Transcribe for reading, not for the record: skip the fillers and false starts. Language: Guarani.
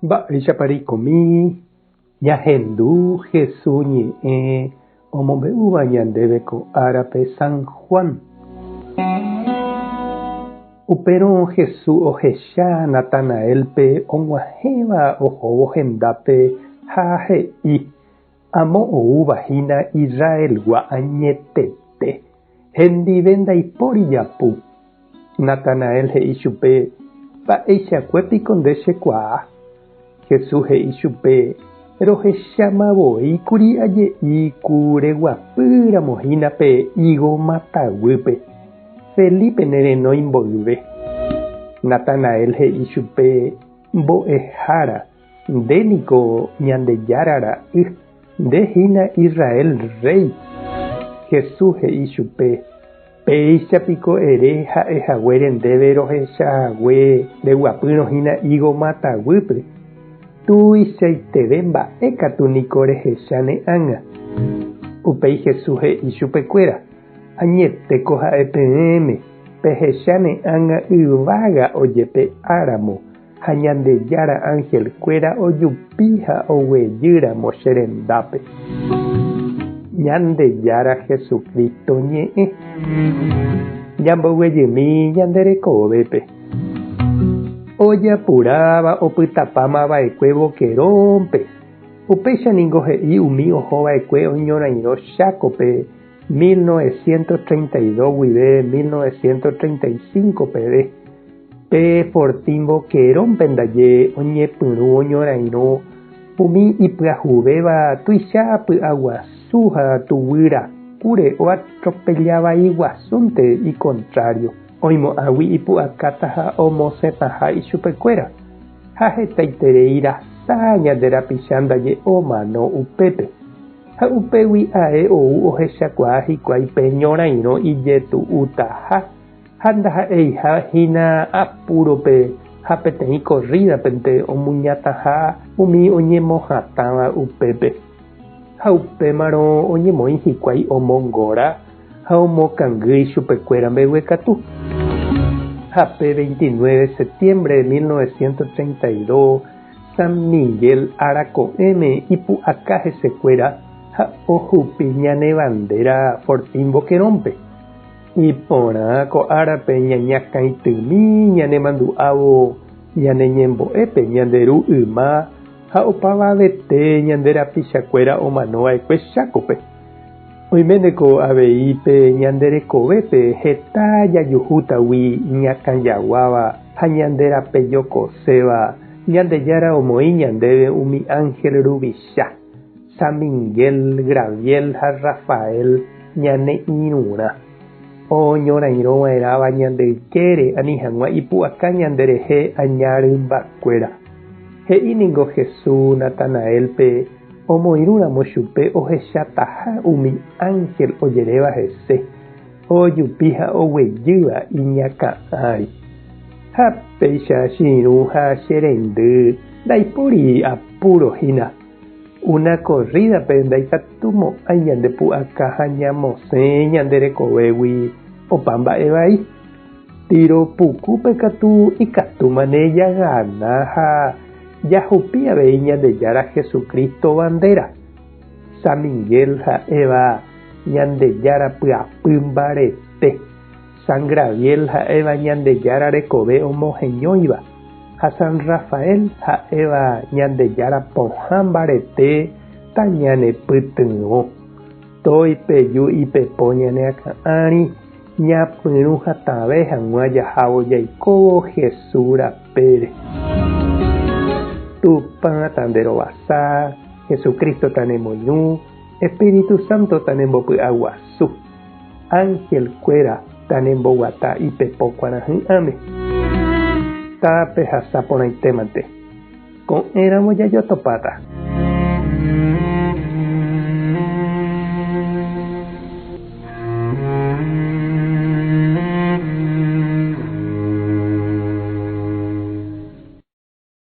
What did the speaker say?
Mba'éichapa reikomi ñahendu Hesu ñe'ẽ omombe'úva ñandéve ko árape San Juan. Upérõ Hesu ohecha Natanaélpe og̃uahẽva ohóvo hendápe ha he'i, Amo oúva hína Israelgua añetete, hendive ndaipóri japu. Natanael he'i chupe, Mba'eichakue piko nde chekuaa? Jesús he'i chupe, Rohecháma voi kuri aje'i ku reguapy ramo hína pe ígo mata guýpe, Felipe ne renói mboyve. Natanael he'i chupe, Mbo'ehára, nde niko Ñandejára ra'y, nde hína Israel rréi. Jesús he'i chupe, Péicha piko ere ha'e haguére ndéve rohecha hague reguapýrõ hína ígo mata guýpe? Tuichaiteve mba'e katu niko rehecha ne ág̃a. Upéi Jesús he'i chupekuéra, Añetéko ha'e peẽme, pehecha ne ág̃a yvága ojepe'a ramo ha Ñandejára anhelkuéra ojupi ha oguejy ramo che rendápe. Ñandejára Jesucristo ñe'ẽ. Ñamboguejymi ñande rekovépe. Ojapuráva opytapáma va'ekue Boquerón-pe. Upéicha ningo he'i umi ohova'ekue oñorairõ Chákope 1932 guive 1935 peve. Pe Fortín Boquerón-pe ndaje oñepyrũ oñorairõ umi ipyahuvéva tuicha py'aguasu ha tuguy rakúre oatropella vai guasúnte ikontrário, oimo'ãgui ipu'akáta ha omosẽtaha ichupekuéra, ha hetaiterei rasa ñande rapicha ndaje omano upépe. Ha upégui ae ou ohechakuaa hikuái pe ñorairõ ijetu'utaha. Ha ndaha'eiha hína apúrope ha peteĩ korrídapente omuñataha umi oñemohatãva upépe. Ha upémarõ oñemoĩ hikuái omongora ha omokangy ichupekuéra mbeguekatu. Ha pe 29 septiembre 1932 San Miguel ára ko'ẽme ipu'aka hesekuéra ha ohupi ñane bandera Fortín Boquerón-pe. Iporã ko árape ñañakãitymi ñanemandu'ávo ñane ñembo'épe ñande Ru yma ha opavavete ñande rapichakuéra omanova'ekue Chákope. Oiméneko avei pe ñande rekovépe heta jajuhútagui iñakãjaguáva ha ñande rapejokoséva, Ñandejára omoĩ ñandéve umi ángel ruvicha. San Miguel, Graviel ha Rafael ñane irũrã, oñorairõva'erãva ñande ykére ani hag̃ua ipu'aka ñanderehe aña rymbakuéra. He'i ningo Jesús Natanaélpe omoirũramo chupe ohechataha umi ánhel ojeréva hese, ojupi ha oguejýva iñakã ári. Ha péicha che irũ ha che reindy ndaipóri apúro hína. Una korrídape ndaikatumo'ãi ñande pu'aka ha ñamosẽ ñande rekovégui opa mba'e vai. Tiro pukúpe katu ikatúmane jagana ha jahupi avei Ñandejára Jesucristo bandera. San Miguel ha'éva Ñandejára pyapy mbarete. San Graviel ha'éva Ñandejára rekove omoheñóiva ha San Rafael ha'éva Ñandejára pohã mbarete tañanepytyvõ. Toipeju ipepo ñane akã ári ñapyrũ hatãve hag̃ua jahávo jaikóvo Jesús rapére. Tupã tanderovasa, Jesucristo tanemoirũ, Espíritu Santo tanembopy'aguasu. Ángel kuéra tanemboguata ipepo kuarahy'ãme. Tapehasa porãitémante. Ko'ẽramo jajotopáta.